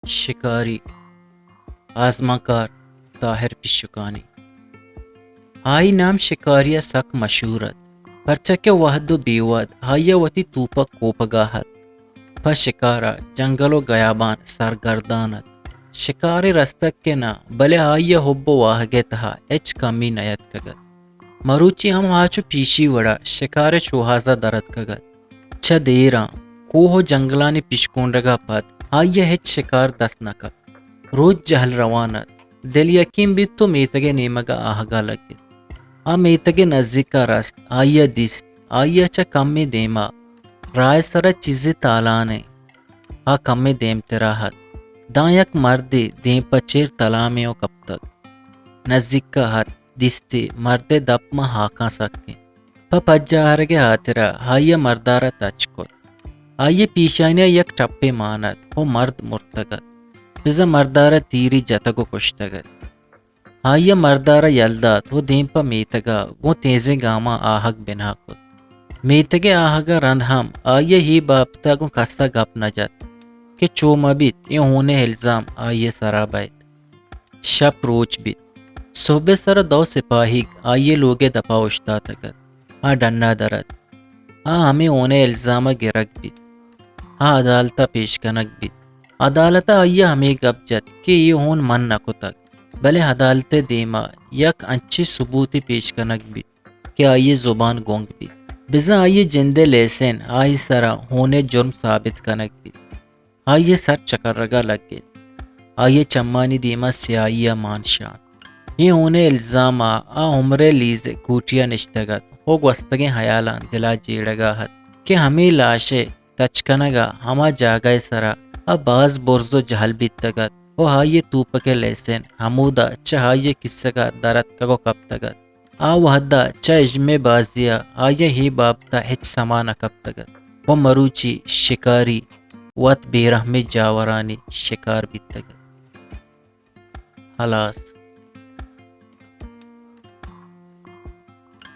شکاری، آزمانکار طاہر پیشکانی۔ آئی نام شکاری ءَ سک مشہور ات، پرچا کہ وہد ءُ بے وہد آئی ءَ وتی توپک کوپگ ءَ ات۔ پہ شکار ءَ جنگل ءُ گیابان سرگردان ات۔ شکارے رستگ کہ نہ، بلے آئی ءِ حب ءُ واہگ ءِ تہا ہچ کمی نیاتکگ ات۔ مروچی ہم آ چو پیشی وڑا شکار ءِ شوہاز ءَ در اتکگ ات۔ چہ دیراں کوہ ءُ جنگلانی پیشکونڈگ ءَ پد آئی ءَ ہچ شکار دست نہ کپت۔ روچ جہل روان ات۔ دل یکین بیت ءُ میتگ ءِ نیمگ ءَ آہگ ءَ لگت۔ آ میتگ ءِ نزیک ءَ رست، آئی ءَ دیست، آئی ءَ چہ کمے دیم ءَ راہ ءِ سر ءَ چیزے تالان ایں۔ آ کمے دیمتر ءَ ات، داں یک مردے دیم پہ چیر تلامے ءَ کپتگ۔ نزیک ءَ ات، دیستی مرد ءِ دپ ماں ہاکاں سک انت۔ پہ پجاہ آرگ ءِ ہاترا آئی ءَ مردار ءَ تچک کت۔ آئی ءِ پیشانی ءَ یک ٹپے مان ات ءُ مرد مرتگ ات۔ بزاں مردار ءَ تیرے جتگ ءُ کشتگ ات۔ آئی ءَ مردار ءَ یل دات ءُ دیم پہ میتگ ءَ گوں تیزیں گاماں آہگ بنا کت۔ میتگ ءِ آہگ ءَ رند ہم آئی ءَ اے بابت ءَ گوں کس ءَ گپ نہ جت کہ چو مہ بیت اے ہون ءِ الزام آئی ءِ سرا بئیت۔ شپ روچ بیت۔ سہب ءِ سرا دو سپاہیگ آئی ءِ لوگ ءِ دپ ءَ اوشتاتگ ات۔ آ ڈن ءَ در ات۔ آ ہمے ہون ءِ الزام ءَ گرگ بیت۔ آ عدالت ءَ پیش کنگ بیت۔ عدالت ءَ آئی ءَ ہمے گپ جت کہ اے ہون من نہ کتگ، بلے عدالت ءِ دیم ءَ یک انچیں ثبوتے پیش کنگ بیت کہ آئی ءِ زبان گنگ بیت۔ بزاں آئی ءِ جند ءِ لیسن آئی ءِ سرا ہون ءِ جرم ثابت کنگ بیت۔ آئی ءِ سر چکرگ ءَ لگت۔ آئی ءِ چمانی دیم ءَ سیاہی ءَ مان شان۔ اے ہون ءِ الزام ءَ آ عمر ءِ لیز ءِ کوٹی ءَ نشتگ ات ءُ گوستگیں ہیالاں دل ءَ جیڑگ ءَ ات کہ ہمے لاش ءِ تچ کنگ ءَ ہما جاگہ ءِ سرا آ باز برز ءُ جہل بیتگ ات ءُ آئی ءِ توپک ءِ لیسن ہمودا چہ آئی ءِ کیسگ ءَ در اتکگ ءُ کپتگ ات۔ آ وہد ءَ چہ اژم ءِ بازی ءَ آئی ءَ اے بابت ءَ ہچ سما نہ کپتگ ات ءُ مروچی شکاری وت بے رحمیں جاورانی شکار بیتگ ات۔ ہلاس۔